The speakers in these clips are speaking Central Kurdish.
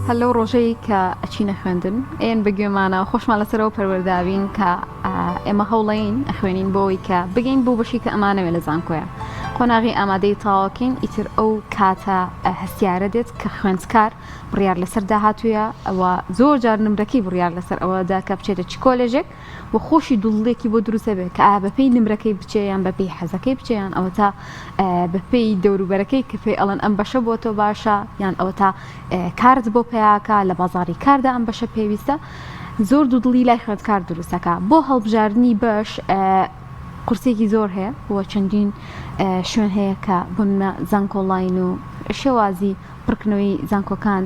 هەر لەو ڕۆژەی کە ئەچینە خوێندن ئێن بە گوێمانە خۆشمان لەسەرەوە پەروەرداوین کە ئێمە هەوڵین ئەخوێنین بۆی کە بگەین بۆ بەشی کە ئەمانەوێ لە زانکۆیە قۆناغی ئامادەی تەواوکەین ئیتر ئەو کاتە هەستیارە دێت کە خوێندکار بڕیار لەسەر داهاتوویە و زۆر جار نمرەکەی بڕیار لەسەر ئەوەدا کە بچێتە چ کۆلێژێک و خۆشی دوڵێکی بۆ دروستە بێت کە ئایا بەپێی نمرەکەی بچێ یان بەپێی حەزەکەی بچێ یان ئەوەتا بەپێی دەوروبەرەکەی کە پێی ئەڵێن ئەم بەشە بۆ تۆ باشە یان ئەوەتا کارت بۆ پیاکە لە بازاری کاردا ئەم بەشە پێویستە زۆر دوودڵی لای خوێندکار دروستەکە بۆ هەڵبژاردنی بەش قورسێکی زۆر هەیە و چەندین شوێن هەیە کە بنە زانکۆلاین و شێوازی پڕکردنەوەی زانکۆکان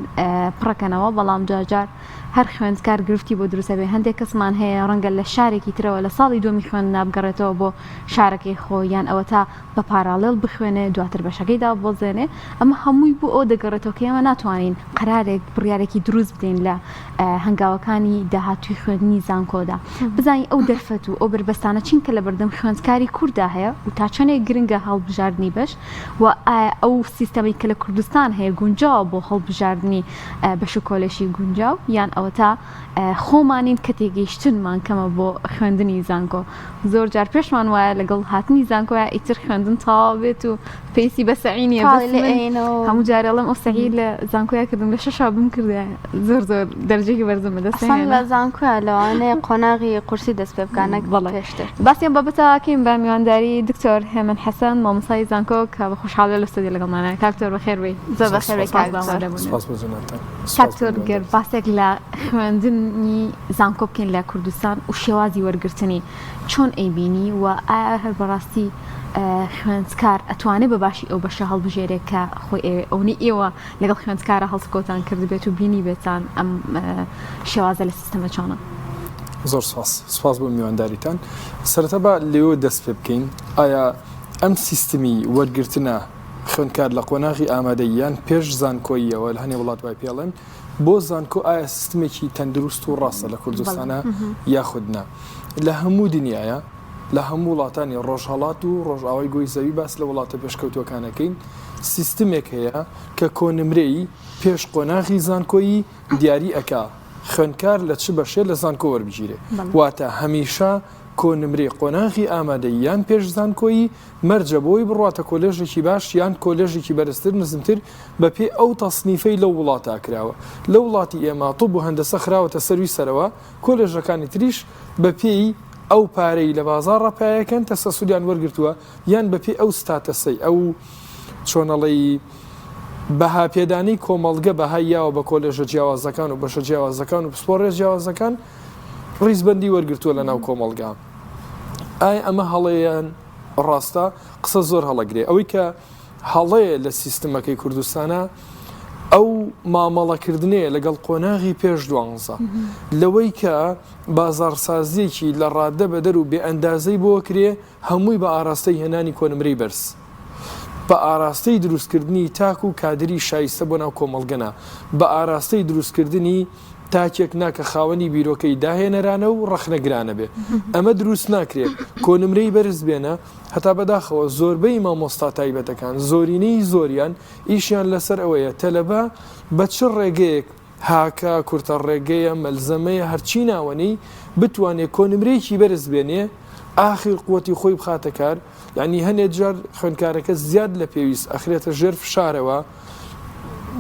پڕەکەنەوە بەڵام جارجار هەر خوێندکار گرفتی بۆ دروست ئەبێ هەندێک کەسمان هەیە ڕەنگە لە شارێکی ترەوە لە ساڵی دووەمی خوێندنا بگەڕێتەوە بۆ شارەکەی خۆی یان ئەوەتا بە پاراڵێڵ بخوێنێ دواتر بەشەکەی داببەزێنێ ئەمە هەمووی بۆ ئەوە دەگەڕێتەوە کە ئێمە ناتوانین قەرارێک بڕیارێکی دروست بدەین لە هەنگاوەکانی داهاتووی خوێندنی زانکۆدا بزانین ئەو دەرفەت و ئەو بەربەستانە چین کە لە بەردەم خوێندکاری کورددا هەیە و تا چەندێک گرنگە هەڵبژاردنی بەش و ئایا ئەو سیستەمەی کە لە کوردستان هەیە گونجاوە بۆ هەڵبژاردنی بەش و کۆلێژی گونجاو یان ئەوەتا خۆمانین کە تێگەیشتنمان کەمە بۆ خوێندنی زانکۆ زۆر جار پێشمان وایە لەگەڵ هاتنی زانکۆیا ئیتر خوێندن تەواو بێت و پێویستی بە سەعی نییە بەس من هەموو جارێ ئەڵێم ئەو سەعی لە زانکۆیا کردم لە شەشا بم کردایە زۆر زۆر دەرجەیەکی بەرزم بەدەست ئەسڵەن لە زانکۆیا لەوانەیە قۆناغی قورسی دەست پێ بکا نەک بەڵێ پێشتر. باسی ئەم بابەتە ئەکەین بە میوانداری دکتۆر هێمن حەسەن مامۆستای زانکۆ کە بە خۆشحاڵیەوە لە ستۆدیۆ لەگەڵمانە. کاک دکتۆر بەخێر بێی. زۆر بەخێر بێی سپاس کاک بۆ دکتۆر. ئامادەبوونت. سپاس بۆ جەنابتان. کاک سپاس بۆ دکتۆر گەر میوانداریتان. باسێک لە خوێندنی زانکۆ بکەین لە کوردستان و شێوازی وەرگرتنی چۆن ئەیبینی و ئایا هەر بەڕاستی خوێندکار ئەتوانێ بە باشی ئەو بەشە هەڵبژێرێ کە خۆی ئەیەوێ ئەونەی ئێوە لەگەڵ خوێندکارە هەڵسکۆتان کردبێت و بینیبێتان ئەم شێوازە لە سیستەمە چۆنە؟ زۆر سپاس سپاس بۆ میوانداریتان سەرەتا با لێوە دەست پێ بکەین ئایا ئەم سیستمی وەرگرتنە خوێندکار لە قۆناغی ئامادەیی یان پێش زانکۆییەوە لە هەنێ وڵات وای پێڵێن بۆ زانکۆ ئایا سیستمێکی تەندروست و ڕاستە لە کوردستانە یاخود نا لە هەموو دنیاە لە هەموو وڵاتانی ڕۆژهەڵات و ڕۆژئاوای گۆی زەوی باس لە وڵاتە پێشکەوتووەکانەکەین سیستمێک هەیە کە کۆنمرەی پێش قۆناغی زانکۆیی دیاری ئەکا خوێندکار لە چ بەشێ لە زانکۆ وەربگیرێ واتە هەمیشە کۆنمرەی قۆناغی ئامادەیی یان پێش زانکۆیی مەرجە بۆی بڕواتە کۆلێژێکی باش یان کۆلێژێکی بەرزتر نزمتر بە پێی ئەو تەسنیفەی لەو وڵاتە کراوە لە وڵاتی ئێمە طب و هەندەسە خراوەتە سەروی سەرەوە کۆلێژەکانی تریش بە پێی ئەو پارەی لە بازاڕا پایەکەن تەسەسولیان وەرگرتووە یان بە پێی ئەو ستاتەسەی ئەو چۆنەڵێی بەها پێدانەی کۆمەڵگە بەهای یاوە بە کۆلێژە جیاوازەکان و بەشە جیاوازەکان و پسپۆڕیە جیاوازەکان ڕیزبەندی وەرگرتووە لە ناو کۆمەڵگا ئایا ئەمە هەڵەیە یان ڕاستە قسە زۆر هەڵەگرێ ئەوەی کە هەڵەیە لە سیستمەکەی کوردستانە ئەو مامەڵەکردنەیە لەگەڵ قۆناغی پێش دوانزە لەوەی کە بازاڕسازیەکی لە ڕادە بەدەر و بێ ئەندازەی بۆ کرێ هەمووی بە ئاراستەی هێنانی کۆنمرەی بەرز بە ئاراستەی دروستکردنی تاک و کادری شایستە بۆ ناو کۆمەڵگە نا بە ئاراستەی دروستکردنی تاکێک نا کە خاوەنی بیرۆکەی داهێنەرانە و ڕەخنەگرانە بێ ئەمە دروست ناکرێ کۆنمرەی بەرز بێنە هەتا بەداخەوە زۆربەی مامۆستا تایبەتەکان زۆرینەی زۆریان ئیشیان لەسەر ئەوەیە تەلەبە بە چ ڕێگەیەک هاکە، کورتە ڕێگەیە، مەلزەمەیە، هەرچی ناوەنێی، بتوانێ کۆنمرەیەکی بەرز بێنێ، ئاخیر قوتی خۆی بخاتە کار، یانی هەنێ جار خوێندکارەکە زیاد لە پێویست ئەخرێتە ژێر فشارەوە،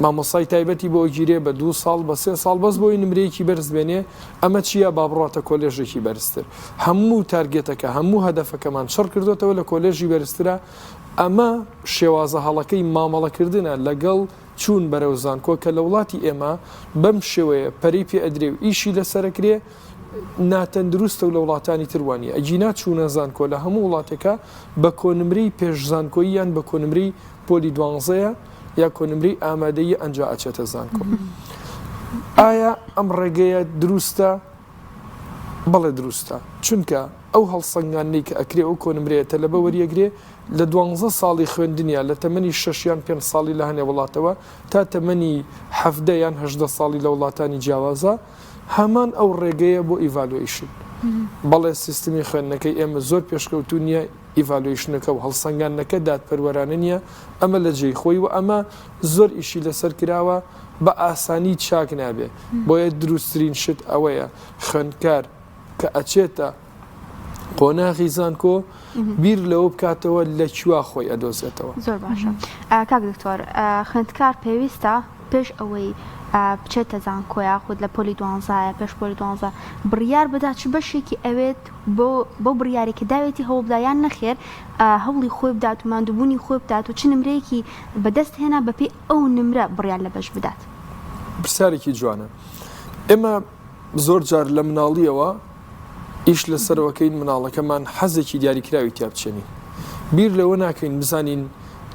مامۆستای تایبەتی بۆ ئەگیرێ بە دوو ساڵ بە سێ ساڵ بەس بۆی نمرەیەکی بەرز بێنێ، ئەمە چییە با بڕواتە کۆلێژێکی بەرزتر. هەموو تارگێتەکە، هەموو هەدەفەکەمان چڕ کردۆتەوە لە کۆلێژی بەرزترە، ئەمە شێوازە هەڵەکەی مامەڵەکردنە لەگەڵ چوون بەرەو زانکۆ کە لە وڵاتی ئێمە بەم شێوەیە پەرەی پێ ئەدرێ و ئیشی لەسەر ئەکرێ ناتەندروستە و لە وڵاتانی تر وا نییە ئەگینا چوونە زانکۆ لە هەموو وڵاتێکا بە کۆنمرەی پێش زانکۆیی یان بە کۆنمرەی پۆلی دوانزەیە یا کۆنمرەی ئامادەیی ئەنجا ئەچێتە زانکۆ ئایا ئەم ڕێگەیە دروستە؟ بەڵێ دروستە چونکە ئەو هەڵسەنگاندنەی کە ئەکرێ ئەو کۆنمرەیە تەلەبە وەریەگرێ لە دوانزە ساڵی خوێندنیا لە تەمەنی شەش یان پێنج ساڵی لە هەنێ وڵاتەوە تا تەمەنی 17 یان 18 ساڵی لە وڵاتانی جیاوازە هەمان ئەو ڕێگەیە بۆ evaluation بەڵێ سیستمی خوێندنەکەی ئێمە زۆر پێشکەوتوو نییە evaluation ەکە و هەڵسەنگاندنەکە دادپەروەرانە نییە ئەمە لە جێی خۆی و ئەمە زۆر ئیشی لەسەر کراوە. بە ئاسانی چاک نابێ. بۆیە دروستترین شت ئەوەیە خوێندکار کە ئەچێتە قۆناغی زانکۆ بیر لەوە بکاتەوە لە کوێ خۆی ئەدۆزێتەوە. زۆر باشە کاک دکتۆر خوێندکار پێویستە پێش ئەوەی بچێتە زانکۆ یاخود لە پۆلی دوانزایە پێش پۆلی دوانزە بڕیار بدات چ بەشێکی ئەوێت بۆ بەو بڕیارێک کە داوێتی هەوڵ بدا یان نەخێر هەوڵی خۆی بدات و ماندووبوونی خۆی بدات و چ نمرەیەکی بەدەست هێنا بەپێی ئەو نمرە بڕیار لە بەش بدات. پرسیارێکی جوانە. ئێمە زۆر جار لە مناڵیەوە ئیش لەسەرەوەکەین مناڵەکەمان حەزێکی دیاریکراوی تیا بچێنین. بیر لەوە ناکەین بزانین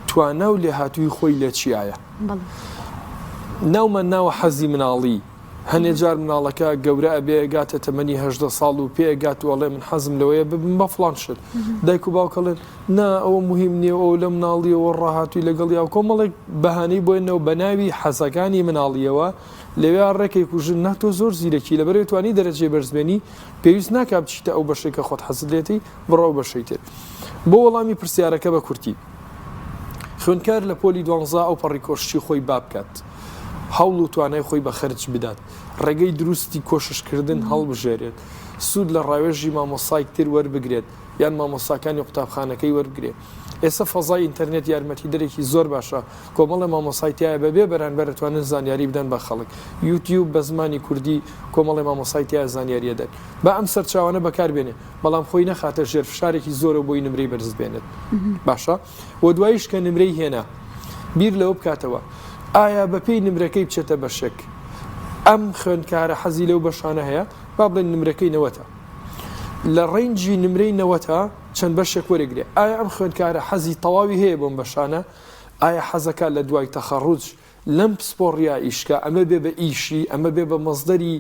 توانا و لێهاتووی خۆی لە چیایە. ناومان ناوە حەزی مناڵی. هەنێ جار مناڵەکە گەورە ئەبێ ئەگاتە تەمەنی 18 ساڵ و پێ ئەگات و ئەڵێ من حەزم لەوەیە ببم بە فڵان شت. دایک و باوک ئەڵێن نا ئەوە موهیم نییە و ئەو لە مناڵیەوە ڕاهاتووی لەگەڵیا و کۆمەڵێک بەهانەی بۆ ئێنەوە بە ناوی حەزەکانی مناڵیەوە لەوێیا ڕێکەی کوژن نا تۆ زۆر زیرەکی لەبەرئەوەی توانی دەرەجەی بەرز بێنی پێویست ناکا بچیتە ئەو بەشەی کە خۆت حەزت لێتی بڕۆ ئەو بەشەی تر. بۆ وەڵامی پرسیارەکە بە کورتی خوێندکار لە پۆلی دوانزە ئەو پەڕی کۆششی خۆی با بکات هەوڵ و توانای خۆی بە خەرج بدات ڕێگەی دروستی کۆششکردن هەڵبژێرێت سوود لە ڕاوێژی مامۆستایک تر وەربگرێت یان مامۆستاکانی قوتابخانەکەی وەربگرێ. ئێستا فەزای ئینتەرنێت یارمەتیدەرێکی زۆر باشە، کۆمەڵێ مامۆستای تیایە بەبێ بەرانبەر ئەتوانن زانیاری بدەن بە خەڵک. یوتیوب بە زمانی کوردی کۆمەڵێ مامۆستای تیایە زانیاری ئەدەن. با ئەم سەرچاوانە بەکار بێنێ، بەڵام خۆی نەخاتە ژێر فشارێکی زۆرەوە بۆی نمرەی بەرز بێنێت. باشە وە دواییش کە نمرەی هێنا بیر لەوە بکاتەوە ئایا بەپێی نمرەکەی بچێتە بەشێک؟ ئەم خوێندکارە حەزی لەو بەشانە هەیە؟ با بڵێین نمرەکەی نەوەتە. لە ڕەینجی نمرەی نەوەتا چەند بەشێک وەرگرێ ئایا ئەم خوێندکارە حەزی تەواوی هەیە بۆم بەشانە ئایا حەزەکا لە دوای تەخەڕوج لەم پسپۆڕیا ئیشکا ئەمە بێ بە ئیشی ئەمە بێ بە مەسدەری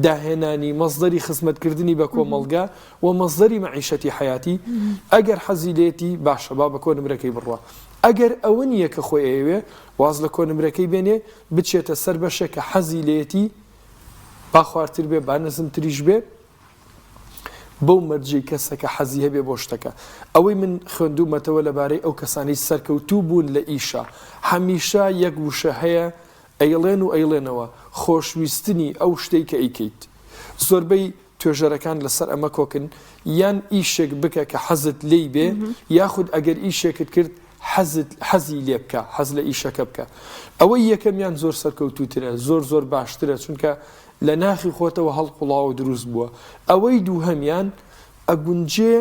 داهێنانی مەسدەری خزمەتکردنی بە کۆمەڵگا و مەسدەری مەعیشەتی حەیاتی ئەگەر حەزی لێتی باشە با بە کۆ نمرەکەی بڕوا ئەگەر ئەوە نییە کە خۆی ئەیەوێ واز لە کۆ نمرەکەی بێنێ بچێتە سەر بەشێک کە حەزی لێتی با خوارتر بێ با نزمتریش بێ بەو مەرجەی کەسەکە حەزی هەبێ بۆ شتەکە. ئەوەی من خوێندوومەتەوە لەبارەی ئەو کەسانەی سەرکەوتوو بوون لە ئیشا هەمیشە یەک وشە هەیە ئەیڵێن و ئەیڵێنەوە، خۆشویستنی ئەو شتەی کە ئەیکەیت. زۆربەی توێژەرەکان لەسەر ئەمە کۆکن، یان ئیشێک بکە کە حەزت لێی بێ یاخود ئەگەر ئیشێکت کرد حەزت حەزی لێ بکە، حەز لە ئیشەکە بکە. ئەوەی یەکەمیان زۆر سەرکەوتووترە، زۆر زۆر باشترە، چونکە لە ناخی خۆتەوە هەڵقوڵاوە دروست بووە. ئەوەی دووهەمیان ئەگونجێ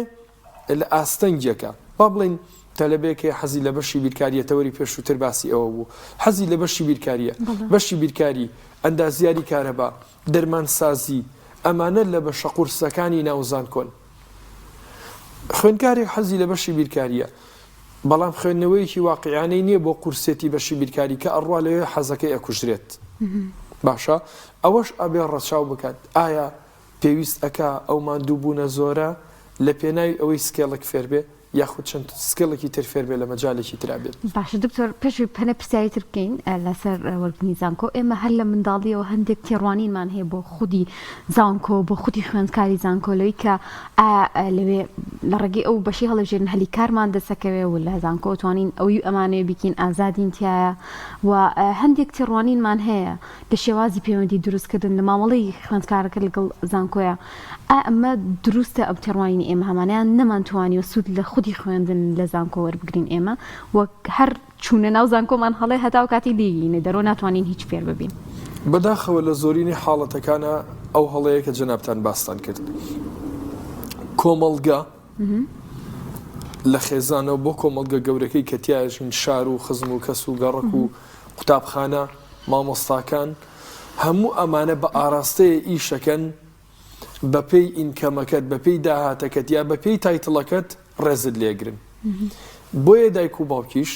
لە ئاستەنگێکە. با بڵێین تەلەبەیەک هەیە حەزی لە بەشی بیرکارییە، تەوەری پێشووتر باسی ئەوە بوو. حەزی لە بەشی بیرکارییە. بەشی بیرکاری، ئەندازیاری کارەبا، دەرمانسازی، ئەمانە لە بەشە قورسەکانی ناو زانکۆن. خوێندکارێک حەزی لە بەشی بیرکارییە، بەڵام خوێندنەوەیەکی واقیعانەی نییە بۆ قورسێتی بەشی بیرکاری کە ئەڕوا لەوێ حەزەکەی ئەکوژرێت. باشە ئەوەش ئەبێ ڕەچاو بکات ئایا پێویست ئەکا ئەو ماندووبوونە زۆرە لە پێناوی ئەوەی skill ێک فێر بێ یاخود چەند skill ێکی تر فێر بێ لە مەجالێکی ترا بێت. باشە دکتۆر پێش ئەوەی پەنە پرسیاری تر بکەین لەسەر وەرگرتنی زانکۆ ئێمە هەر لە منداڵیەوە هەندێک تێڕوانینمان هەیە بۆ خودی زانکۆ بۆ خودی خوێندکاری زانکۆ لەوەی کە ئایا لەوێ لە ڕێگەی ئەو بەشەی هەڵێژێرن هەلی کارمان دەسەکەوێ و لە زانکۆ توانین ئەوی ئەمانەیە بیکەین ئازادین تایە و هەندێک تێڕوانینمان هەیە لە شێوازی پەیوەندی دروستکردن لە مامەڵەی خوێندکارەکە لەگەڵ زانکۆیە ئا ئەمە دروستە ئەم تێڕوانینی ئێمە هەمانە یان نەمانتوانیوە سوود لە خودی خوێندن لە زانکۆ وەربگرین ئێمە وەک هەر چوونە ناو زانکۆمان هەڵەیە هەتاو کاتی لێی دەرەوە ناتوانین هیچ فێر ببین. بەداخەوە لە زۆرینەی حاڵەتەکانا ئەو هەڵەیە کە جەنابتان باستان کرد کۆمەڵگە لە خێزانەوە بۆ کۆمەڵگە گەورەکەی کە تیاژین شار و خزم و کەس و گەڕەک و قوتابخانە مامۆستاکان هەموو ئەمانە بە ئاراستەیە ئیشەکەن بەپێی income ەکەت بەپێی داهاتەکەت یا بەپێی title ەکەت ڕێزت لێگرن بۆیە دایک و باوکیش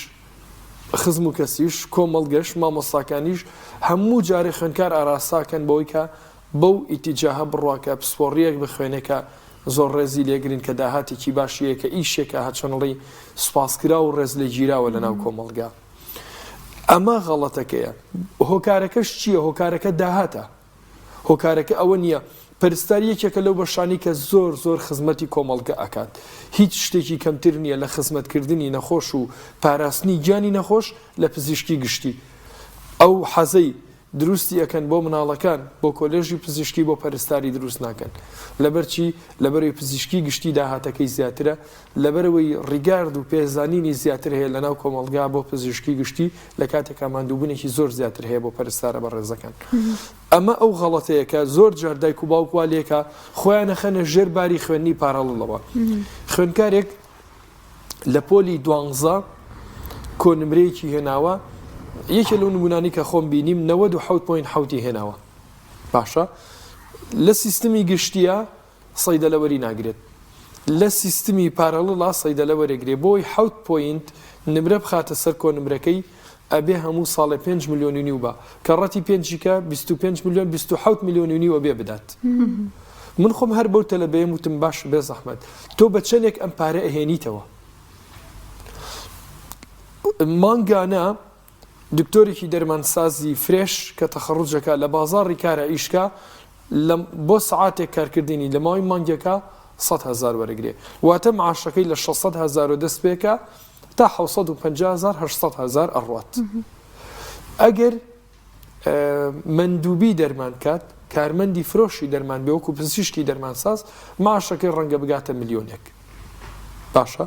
خزم و کەسیش کۆمەڵگەش مامۆستاکانیش هەموو جارێ خوێندکار ئاراستاکەن بەوەی کە بەو ئیتیجاهە بڕوا کە پسپۆڕیەک بخوێنێ کە زۆر ڕێزی لێگرن کە داهاتێکی باشی هەیە کە ئیشێکە هەرچەنڵی سوپاسکراو و ڕێز لێگیراوە لەناو کۆمەڵگا ئەمە غەڵەتەکەیە هۆکارەکەش چییە هۆکارەکە داهاتە هۆکارەکە ئەوە نییە پەرستاری یەکێکە لەو بەشانەی کە زۆر زۆر خزمەتی کۆمەڵگە ئەکات هیچ شتێکی کەمتر نییە لە خزمەتکردنی نەخۆش و پاراستنی گیانی نەخۆش لە پزیشکی گشتی ئەو حەزەی. دروستی ئەکەن بۆ مناڵەکان بۆ کۆلێژی پزیشکی بۆ پەرستاری دروست ناکەن لەبەرچی لەبەرەوەی پزیشکی گشتی داهاتەکەی زیاترە لەبەرئەوەی regard و پێزانینی زیاتر هەیە لەناو کۆمەڵگا بۆ پزیشکی گشتی لە کاتێکا ماندووبونێکی زۆر زیاتر هەیە بۆ پەرستارە بەڕێزەکان. ئەمە ئەو غەڵەتەیە کە زۆر جار دایک و باوک وا لێکا خۆیان ئەخەنە ژێر باری خوێندنی parallel ەوە. خوێندکارێک لە پۆلی دوانزە کۆنمرەیەکی هێناوە یەکێ لەو نمونانەی کە خۆم بینیم 97.7 ی هێناوە باشە لە سیستمی گشتیە صەیدەلە وەری ناگرێت لە سیستمی parallel ا صەیدەلە وەرەگرێ بۆی حەوت point نمرە بخاتە سەر کۆنمرەکەی ئەبێ هەموو ساڵێ پێنج ملیۆن و نیو با کە ڕەتی پێنجی کە 25 ملیۆن 27 ملیۆن و نیو ئەبێ بدات من خۆم هەر بەو تەلەبەیەم وتم باشە بێ زەحمەت تۆ بە چەندێک ئەم پارە ئەهێنیتەوە مانگانە دکتۆرێکی دەرمانسازی fresh کە تەخەڕوجەکە لە بازاڕی کارا ئیشکا لە بۆ سەعاتێک کارکردنی لە ماوەی مانگێکا 100 هەزار وەرەگرێ واتە معاشەکەی لە 600 هەزارۆ دەست پێکا تا 750 هەزار 800 هەزار ئەڕوات ئەگەر مەندوبی دەرمان کات کارمەندی فرۆشی دەرمان بێ وەکو پزیشکی دەرمانساز معاشەکەی ڕەنگە بگاتە ملیۆنێک باشە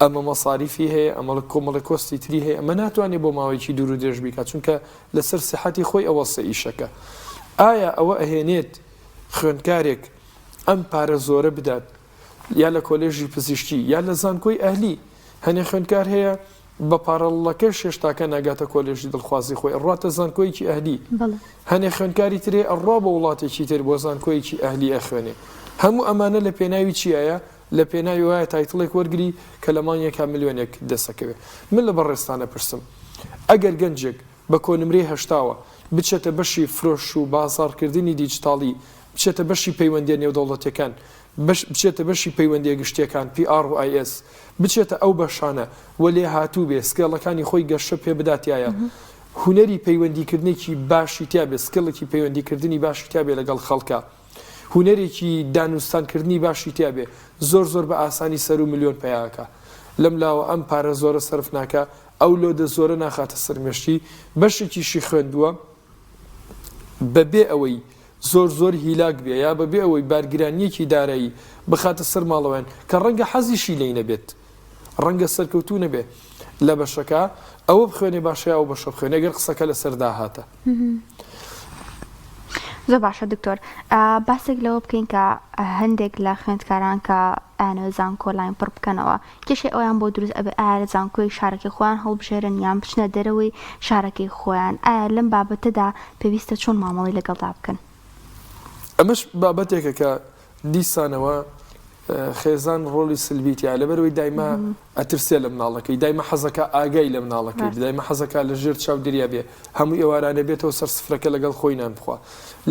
ئەمە مەساریفی هەیە ئەمە کۆمەڵە cost ی تری هەیە ئەمە ناتوانێت بۆ ماوەیەکی دوور و درێژ بیکات چونکە لەسەر سیحەتی خۆی ئەوەستێ ئیشەکە ئایا ئەوە ئەهێنێت خوێندکارێک ئەم پارە زۆرە بدات یا لە کۆلێژی پزیشکی یا لە زانکۆی ئەهلی هەنێ خوێندکار هەیە بە parallel ەکەش هێشتاکە ناگاتە کۆلێژی دڵخوازی خۆی ئەڕواتە زانکۆیەکی ئەهلی هەنێ خوێندکاری ترێ ئەڕوا بۆ وڵاتێکی تر بۆ زانکۆیەکی ئەهلی ئەخوێنێ هەموو ئەمانە لە پێناوی چیایە لە پێناوی وایە title ێک وەرگری کە لە مانگێکا ملیۆنێک دەسەکەوێ من لە بەڕێزتان ئەپرسم ئەگەر گەنجێک بە کۆنمرەی هەشتاوە بچێتە بەشی فرۆش و بازاڕکردنی دیجیتاڵی بچێتە بەشی پەیوەندیە نێودەوڵەتیەکان بەش بچێتە بەشی پەیوەندیە گشتیەکان PR و IS بچێتە ئەو بەشانە و لێهاتوو بێ skill ەکانی خۆی گەشە پێ بدا تیایا هونەری پەیوەندی کردنێکی باشی تیا بێ skill ێکی پەیوەندی کردنی باشی تیا بێ لەگەڵ خەڵکا هونەرێکی دانوستان کردنی باشی تیا بێ زۆر زۆر بە ئاسانی سەروو ملیۆن پەیا ئەکا لەم لاوە ئەم پارە زۆرە سەرف ناکا ئەو load ە زۆرە ناخاتە سەر مێشکی بەشێکیشی خوێندووە بەبێ ئەوەی زۆر زۆر هیلاک بێ یا بەبێ ئەوەی بارگرانییەکی دارایی بخاتە سەر ماڵەوەیان کە ڕەنگە حەزیشی لێی نەبێت ڕەنگە سەرکەوتوو نەبێ لە بەشەکە ئەوە بخوێنێ باشە یا ئەو بەشە بخوێنێ گەر قسەکە لەسەر داهاتە. زۆر باشە دکتۆر باسێک لەوە بکەین کە هەندێک لە خوێندکاران کە ئەیانەوێت زانکۆ لاین پڕ بکەنەوە کێشەی ئەویان بۆ دروست ئەبێ ئایا لە زانکۆی شارەکەی خۆیان هەڵبژێرن یان بچنە دەرەوەی شارەکەی خۆیان ئایا لەم بابەتەدا پێویستە چۆن مامەڵەی لەگەڵدا بکەن؟ ئەمەش بابەتێکە کە دیسانەوە خێزان ڕۆڵی سلبی تیا لەبەرەوەی دایمە ئەترسێ لە مناڵەکەی دایمە حەزەکە ئاگای لە مناڵەکەی دایمە حەزەکە لە ژێر چاودێریا بێ هەموو ئێوارانە بێتەوە سەر سفرەکە لەگەڵ خۆی نان بخوا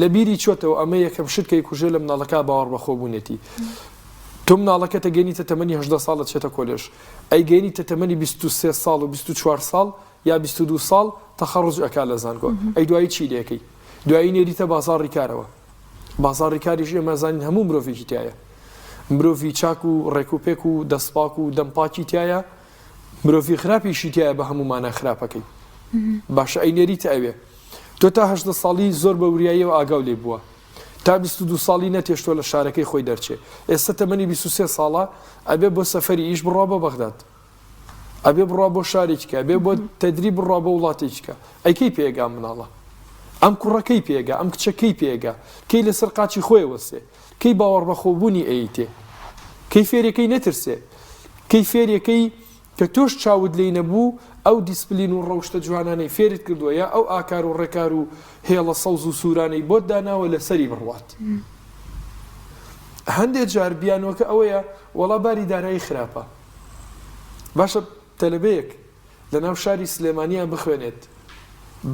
لە بیری چۆتەوە ئەمە یەکەم شت کە ئەیکوژێ لە مناڵەکە باوەڕ بەخۆبوونێتی تۆ مناڵەکەت ئەگەینیتە تەمەنی 18 ساڵ ئەچێتە کۆلێژ ئەیگەینیتە تەمەنی 23 ساڵ و 24 ساڵ یا 22 ساڵ تەخەڕوج ئەکا لە زانکۆ ئەی دوایی چی لێکەی دوایی نێریتە بازاڕی کارەوە بازاڕی کاریش ئێمە زانین هەموو مرۆڤێکی تایە مرۆڤی چاک و ڕێک و پێک و دەستپاک و دەمپاکی تایە مرۆڤی خراپیشی تایە بە هەموو مانا خراپەکەی باشە ئەی نێریتە ئەوێ تۆ تا هەشدە ساڵی زۆر بە وریاییەوە ئاگاو لێ بووە تا 22 ساڵی نەتێشتووە لە شارەکەی خۆی دەرچێ ئێستا تەمەنی 23 ساڵە ئەبێ بۆ سەفەری ئیش بڕوا بۆ بەغداد ئەبێ بڕوا بۆ شارێکی کە ئەبێ بۆ تەدریب بڕوا بۆ وڵاتێکی کە ئەی کەی پێگا ئەم مناڵە ئەم کوڕە کەی پێگا ئەم کچە کەی پێگا کەی لەسەر قاچی خۆی وەسێ کەی باوەڕ بەخۆبوونی ئەیتێ کەی فێرەکەی نەترسێ کەی فێرەکەی کە تۆش چاوت لێی نەبوو ئەو دیسپلین و ڕەوشتە جوانانەی فێرت کردووە یا ئەو ئاکار و ڕێکار و هێڵە سەوز و سوورانەی بۆت داناوە لەسەری بڕوات هەندێک جار بیانوەکە ئەوەیە وەڵا باری دارایی خراپە باشە تەلەبەیەک لەناو شاری سلێمانیا بخوێنێت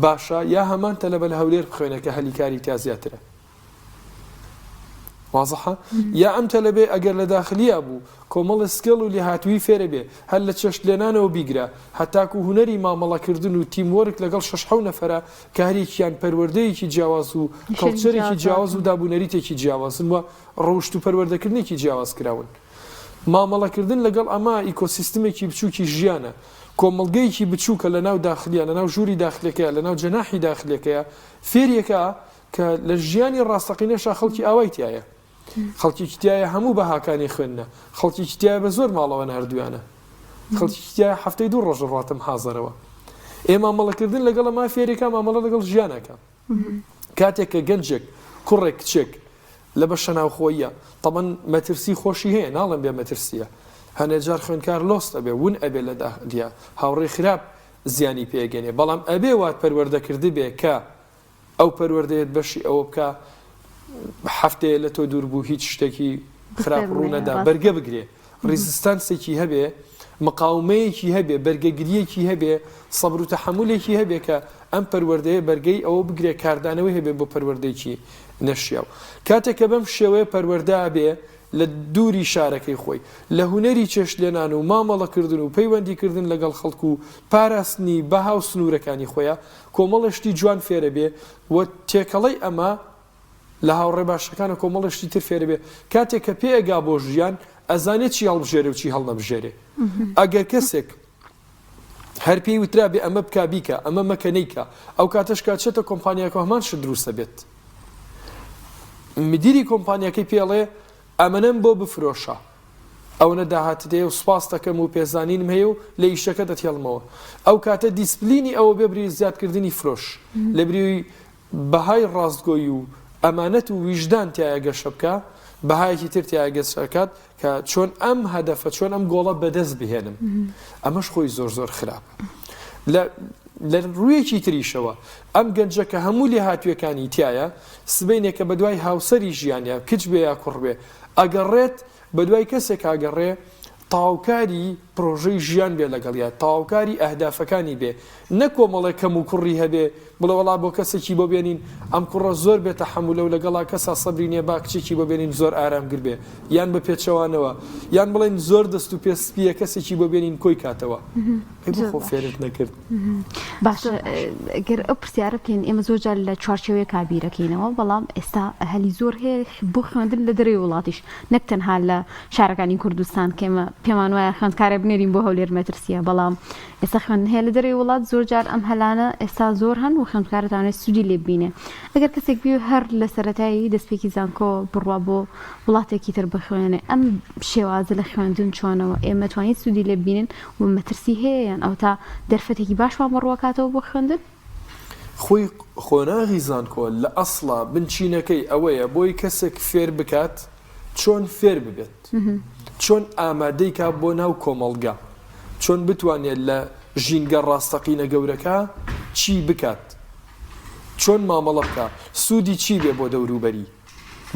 باشە یا هەمان تەلەبە لە هەولێر بخوێنێت کە هەلی کاری تیا زیاترە وازحە یا ئەم تەلەبەی ئەگەر لە داخلیا بوو کۆمەڵە skill و لێهاتووی فێرە بێ هەر لە چێشت لێنانەوە بیگرە هەتاکو هونەری مامەڵەکردن و team work لەگەڵ شەش حەو نەفەرە کە هەریەکیان پەروەردەیەکی جیاواز و culture ێکی جیاواز و دابونەریتێکی جیاوازن و ڕەوشت و پەروەردەکردنێکی جیاواز کراون. مامەڵەکردن لەگەڵ ئەمە ئیکۆسیستمێکی بچووکی ژیانە، کۆمەڵگەیەکی بچووکە لەناو داخلیە، لەناو ژووری داخلیەکەیە، لەناو جەناحی داخلیەکەیە، فێریەکا کە لە ژیانی ڕاستەقینەشا خەڵکی ئاوای تیایە. خەڵکێکی تیایە هەموو بەهاکانی خوێندنە، خەڵکێکی تیایە بە زۆر ماڵەوە ناردوویانە، خەڵکێکی تیایە هەفتەی دوو ڕۆژ ڕاتم حازەرەوە. ئێ مامەڵەکردن لەگەڵ ئەمە فێرێکا مامەڵە لەگەڵ ژیانەکە. کاتێک کە گەنجێک، کوڕێک، کچێک لە بەشە ناوخۆییە، تەبەن مەترسی خۆشی هەیە، ناڵێم بێ مەترسییە، هەنێ جار خوێندکار lost ئەبێ، ون ئەبێ لە داخلیا، هاوڕێی خراپ زیانی پێ ئەگەینێ، بەڵام ئەبێ وات پەروەردە کردبێ کە ئەو پەروەردەیەت بەشی ئەوە بکا هەفتەیە لە تۆ دوور بوو هیچ شتێکی خراپ ڕوو نەدا، بەرگە بگرێ. resistance ێکی هەبێ، مقاومەیەکی هەبێ، بەرگەگرییەکی هەبێ، سەبر و تەحەمولێکی هەبێ کە ئەم پەروەردەیە بەرگەی ئەوە بگرێ کاردانەوەی هەبێ بۆ پەروەردەیەکی نەشیاو. کاتێک کە بەم شێوەیە پەروەردە ئەبێ لە دووری شارەکەی خۆی، لە هونەری چێشتلێنان و مامەڵەکردن و پەیوەندیکردن لەگەڵ خەڵک و پاراستنی بەها و سنوورەکانی خۆیا، کۆمەڵێ شتی جوان فێرەبێ و تێکەڵەی ئەمە لە هاوڕێ باشەکانە کۆمەڵێ شتی تر فێرەبێ کاتێک کە پێ ئەگا بۆ ژیان ئەزانێ چی هەڵبژێرێ و چی هەڵنەبژێرێ ئەگەر کەسێک هەر پێی وترا بێ ئەمە بکە بیکە ئەمە مەکە نیکە ئەو کاتەش کە چێتە کۆمپانیاکە هەمان شت دروستە بێت مدیری کۆمپانیاکەی پێڵێ ئەمەنەم بۆ بفرۆشە ئەونە داهاتت هەیە و سوپاست دەکەم و پێزانینم هەیە و لە ئیشەکە دەتهێڵمەوە ئەو کاتە دیسپلینی ئەوە بێ بری زیادکردنی فرۆش لە بری بەهای ڕاستگۆی و ئەمانەت و ویژدان تیایا گەشە بکا، بەهایەکی تر تیایا گەشە ئەکات کە چۆن ئەم هەدەفە، چۆن ئەم گۆڵە بەدەست بهێنم. ئەمەش خۆی زۆر زۆر خراپە. لە لە ڕوویەکی تریشەوە ئەم گەنجە کە هەموو لێهاتوویەکانی تیایە، سبەینێ کە بەدوای هاوسەری ژیانیا، کچ بێ یا کوڕ بێ، ئەگەڕێت، بەدوای کەسێکا گەڕێ تەواوکاری پرۆژەی ژیان بێ لەگەڵیا، تەواوکاری ئەهدافەکانی بێ، نەک کۆمەڵێک کەم و کوڕی هەبێ، بڵێ وەڵا بۆ کەسێکی بۆ بێنین، ئەم کوڕە زۆر بێ تەحەمولە و لەگەڵا کەسا سەبری نیە با کچێکی بۆ بێنین زۆر ئارامگر بێ، یان بە پێچەوانەوە، یان بڵێن زۆر دەست و پێ سپییە کەسێکی بۆ بێنین کۆی کاتەوە. ئەی بۆ زۆر خۆ باش. فێرت نەکرد؟ باشە گەر ئەو پرسیارە بکەین ئێمە زۆر جار لە چوارچێوەیەکا بیرەکەینەوە بەڵام ئێستا هەلی زۆر هەیە بۆ خوێندن لە دەرەوەی وڵاتیش نەک تەنها لە شارەکانی کوردستان کە ئێمە پێمان وایە خوێندکارێ بنێرین بۆ هەولێر مەترسیە بەڵام ئێستا خوێندن هەیە لە دەرەوەی وڵات زۆر جار ئەم هەلانە ئێستا زۆر هەن و خوێندکار دەتوانێت سوودی لێ ببینێ ئەگەر کەسێک بێ هەر لە سەرەتای دەستپێکی زانکۆ بڕوا بۆ وڵاتێکی تر بخوێنێ ئەم شێوازە لە خوێندن چۆنەوە ئێمە توانین سوودی لێ ببینن و مەترسی هەیە یان ئەوەتا دەرفەتێکی باشمان بۆ ڕووەکاتەوە بۆ خوێندن؟ خۆی قۆناغی زانکۆ لە ئەسڵا بنچینەکەی ئەوەیە بۆی کەسێک فێر بکات چۆن فێر ببێت، چۆن ئامادەی کا بۆ ناو کۆمەڵگا، چۆن بتوانێت لە ژینگە ڕاستەقینە گەورەکە چی بکات، چۆن مامەڵە بکا، سوودی چی بێ بۆ دەوروبەری.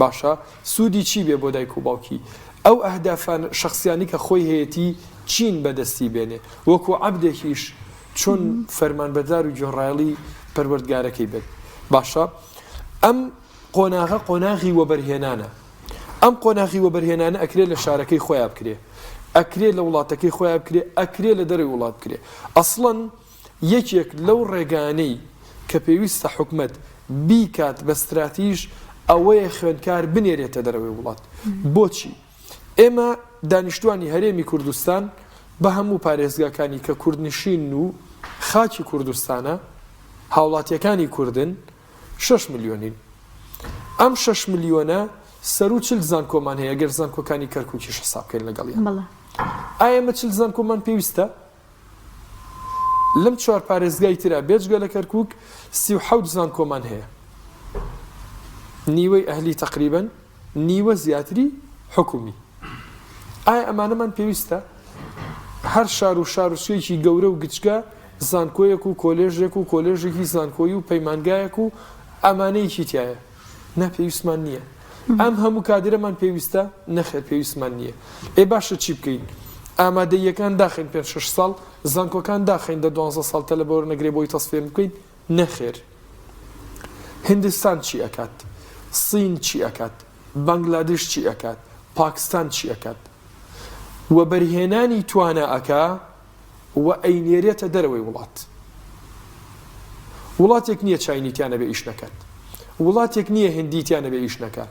باشە سوودی چی بێ بۆ دایک و باوکی؟ ئەو ئەهدافە شەخسیانەی کە خۆی هەیەتی چین بەدەستی بێنێ؟ وەکو عەبدێکیش چۆن فەرمانبەردار و گوێڕایەڵی پەروەردگارەکەی بێت؟ باشە ئەم قۆناغە قۆناغی وەبەرهێنانە. ئەم قۆناغی وەبەرهێنانە ئەکرێ لە شارەکەی خۆیا بکرێ، ئەکرێ لە وڵاتەکەی خۆیا بکرێ، ئەکرێ لە دەرەوەی وڵات بکرێ. ئەسڵەن یەکێک لەو ڕێگانەی کە پێویستە حکومەت بیکات بە ستراتیژ ئەوەیە خوێندکار بنێرێتە دەرەوەی وڵات. بۆچی؟ ئێمە دانیشتوانی هەرێمی کوردستان بە هەموو پارێزگاکانی کە کوردنشینن و خاکی کوردستانە، هاوڵاتیەکانی کوردن، شەش ملیۆنین. ئەم شەش ملیۆنە سەروو چل زانکۆمان هەیە گەر زانکۆکانی کەرکوکیش حساب بکەین لەگەڵیان. ئایا ئێمە چل زانکۆمان پێویستە؟ لەم چوار پارێزگای ترا بێجگە لە کەرکوک 37 زانکۆمان هەیە نیوەی ئەهلی تەقریبەن نیوە زیاتری حکومی ئایا ئەمانەمان پێویستە هەر شار و شارۆچکەیەکی گەورە و گچکە زانکۆیەک و کۆلێژێک و کۆلێژێکی زانکۆیی و پەیمانگایەک و ئەمانەیەکی تایە نا پێویستمان نییە. ئەم هەموو کادرەمان پێویستە؟ نەخێر پێویستمان نییە. ئێ باشە چی بکەین؟ ئامادەییەکان داخەین پێنج شەش ساڵ، زانکۆکان داخەین دە دوانزە ساڵ تەلەبە وەرنەگرێ بۆی تەسفیە بکەین؟ نەخێر. هیندستان چی ئەکات؟ سین چی ئەکات؟ بەنگلادش چی ئەکات؟ پاکستان چی ئەکات؟ وەبەرهێنانی توانا ئەکا و ئەینێرێتە دەرەوەی وڵات. وڵاتێک نییە چاینی تیا نەبێ ئیش نەکات. وڵاتێک نییە هندی تیا نەبێ ئیش نەکا.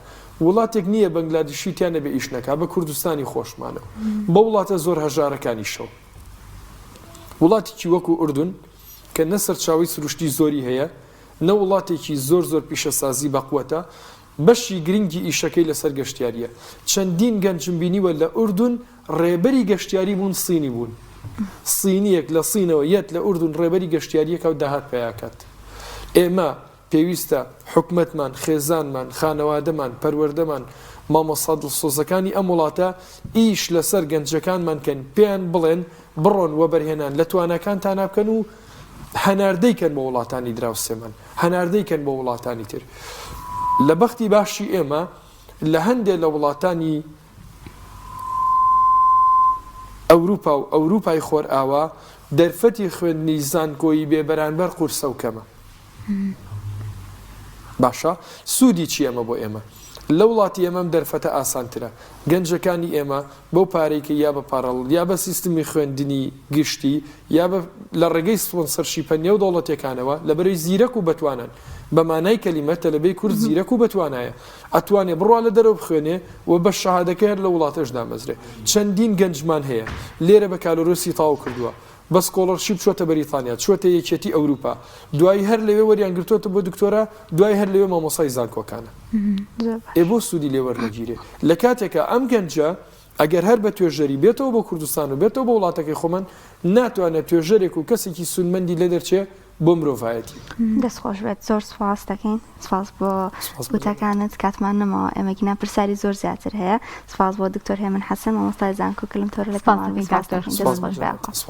وڵاتێک نییە بەنگلادیشی تیا نەبێ ئیش نەکا بە کوردستانی خۆشمانەوە. بە وڵاتە زۆر هەژارەکانیشەوە. وڵاتێکی وەکو ئوردن کە نە سەرچاوەی سروشتی زۆری هەیە، نە وڵاتێکی زۆر زۆر پیشەسازی بەقوەتە، بەشی گرنگی ئیشەکەی لەسەر گەشتیارییە. چەندین گەنجم بینیوە لە ئوردن ڕێبەری گەشتیاری بوون سینی بوون. سینییەک لە سینەوە یەت لە ئوردن ڕێبەری گەشتیارییەکە و داهات پەیاکات. ئێمە پێویستە حکومەتمان، خێزانمان، خانەوادەمان، پەروەردەمان، مامۆستا دڵسۆزەکانی ئەم وڵاتە ئیش لەسەر گەنجەکانمان کەن، پێیان بڵێن بڕۆن وەبەرهێنان لە تواناکانتانا بکەن و هەناردەی کەن بۆ وڵاتانی دراوسێمان، هەناردەی کەن بۆ وڵاتانی تر. لە بەختی باشی ئێمە لە هەندێ لە وڵاتانی ئەوروپا و ئەوروپای خۆرئاوا دەرفەتی خوێندنی زانکۆیی بێ بەرانبەر قورسە و کەمە. باشە سوودی چیە ئەمە بۆ ئێمە؟ لە وڵاتی ئێمە ئەم دەرفەتە ئاسانترە. گەنجەکانی ئێمە بەو پارەی کە یا بە parallel یا بە سیستمی خوێندنی گشتی یا بە لە ڕێگەی sponsorship ە نێودەوڵەتیەکانەوە لەبەرەی زیرەک و بەتوانان بە مانای کەلیمە تەلەبەی کورد زیرەک و بەتوانایە ئەتوانێ بڕوا لە دەرەوە بخوێنێ و بە شەهادەکەی هەر لە وڵاتەش دامەزرێ. چەندین گەنجمان هەیە لێرە بەکالۆرۆسی تەواو کردووە بە scholarship چووەتە بەریتانیا، چووەتە یەکێتی ئەوروپا، دوایی هەر لەوێ وەریان گرتووەتە بۆ دکتۆرا، دوایی هەر لەوێ مامۆستای زانکۆکانە. ئێ بۆ سوودی لێ وەرنەگیرێ؟ لە کاتێکا ئەم گەنجە ئەگەر هەر بە توێژەری بێتەوە بۆ کوردستان و بێتەوە بۆ وڵاتەکەی خۆمان، ناتوانێت توێژەرێک و کەسێکی سوودمەندی لێ دەرچێ بۆ مرۆڤایەتی. دەست خۆش بێت زۆر سوپاست دەکەین سوپاس بۆ وتەکانت کاتمان نەماوە ئێمە گینا پرسیاری زۆر زیاتر هەیە سوپاس بۆ دکتۆر هێمن حەسەن مامۆستای زانکۆ کە لەم تۆرە لەگەڵمان بوو. سوپاس دەکەین دەست خۆش بێ.